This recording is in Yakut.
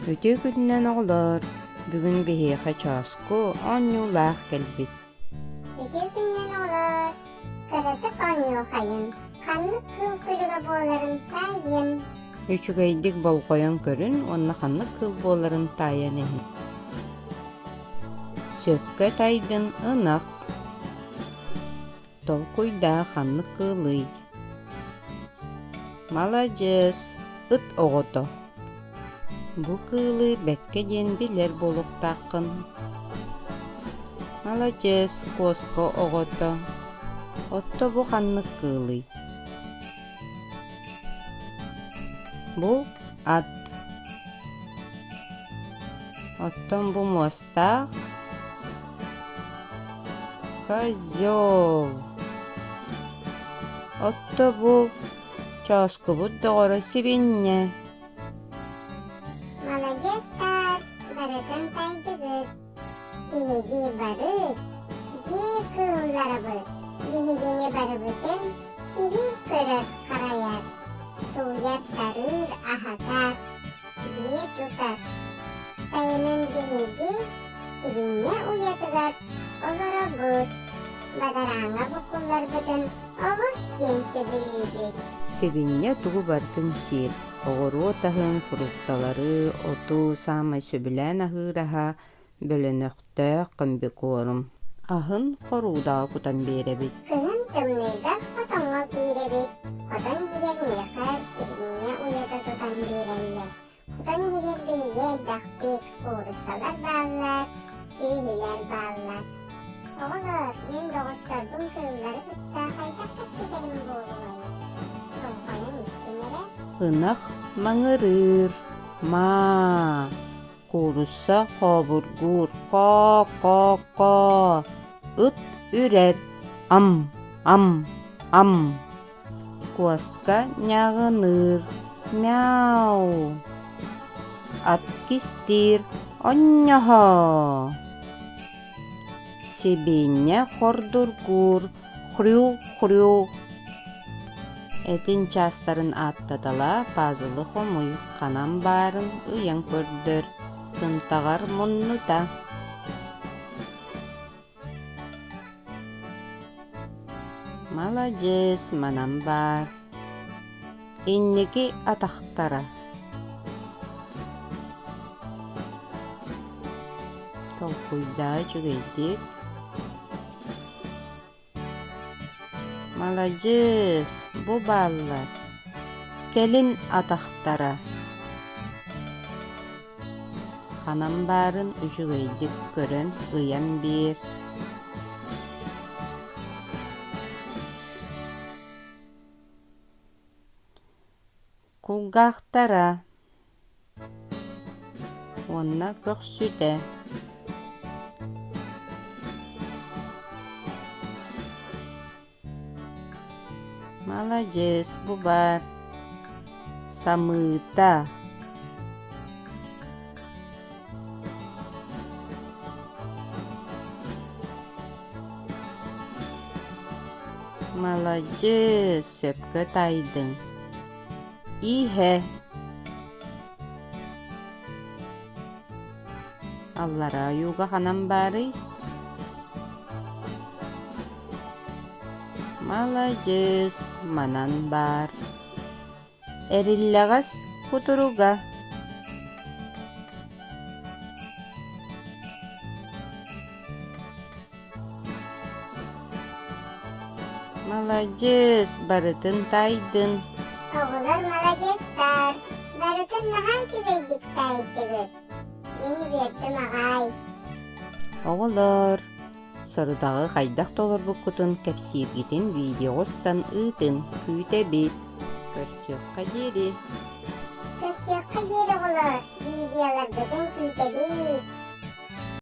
Үтүө күнүнэн оҕолоор, бүгүн биһиэхэ чооску оонньуулаах кэлбит. Үтүө күнүнэн оҕолоор, кыратык оонньуохайын, ханнык кыыл күлүгэ буоларын таайын. Үчүгэйдик болҕойон көрүн уонна ханнык кыыл буоларын таайан иһин. Сөпкө тайдын ынах. Толкуйдаа ханнык кыылый? Маладьыас, ыт оҕото. Бу кыылы бэккэ диэн билэр буолуохтааххын. Маладьыас, куоска оҕото. Отто бу ханнык кыылый? Бу ат. Оттон бу муостаах Козел. Отто бу чооскубут доҕоро сибинньэ. Маладьыастар, барытын тайдыгыт. Биһиги бары дьиэ кыылларабыт. Биһигини барыбытын киһи көрөр-харайар, сууйар-тарыыр, аһатар, дьиэ тутар. Сайынын биһиги сибинньэ уйатыгар олоробут, бадарааҥҥа буккулларбытын олус диэн сөбүлүүбүт. Сибинньэ тугу барытын сиир: оҕуруот аһын, фрукталары, оту, саамай сөбүлээн аһыыр аһа бөлөнөхтөөх комбикорм. Аһын хоруудаҕа кутан биэрэбит. Кыһын тымныыга хотоҥҥо киирэбит, хотон иһигэр миэхэ сибинньэ уйата тутан биэрэллэр. Хотон иһигэр биһиги элбэхпит, кууруссалар бааллар, сүөһүлэр бааллар. Оҕолоор, мин доҕотторбун кыыллары кытта хайдах кэпсэтэрим буолуой? Болҕойон истиҥ эрэ. Ынах маҥырыыр, маа, куурусса хообургуур, коо-коо-коо, ыт үрэр, ам-ам, ам. Куоска ньааҕыныыр, мяу, ат кистиир, онньоһоо, сибиинньэ хордургуур, хрю-хрю. Этин чаастарын ааттаталаа пазлы хомуй, ханан баарын ыйан көрдөр, сынтаҕар муннута. Маладьыас, манан баар. Инники атахтара. Толкуйдаа үчүгэйдик. Маладьыас, бу бааллар. Кэлин атахтара. Ханан баарын үчүгэйдик көрөн ыйан биэр Кулгаахтара уонна көхсүтэ Маладьыас, бу баар самыыта Маладьыас, сөпкө таайдыҥ. Ииһэ Аллараа ойууга ханан баарый? Маладьыас, манан баар. Эриллэҕэс кутуруга. Маладьыас, барытын таайдын. Оҕолор маладьыастар, барытын наһаа үчүгэйдик таайдыгыт. Мин үөрдүм аҕай. Оҕолоор, сорудаҕы хайдах толорбуккутун кэпсииргитин видеоҕа устан ыытын, күүтэбит. Көрсүөххэ диэри. Көрсүөххэ диэри оҕолоор, видеоларгытын күүтэбит.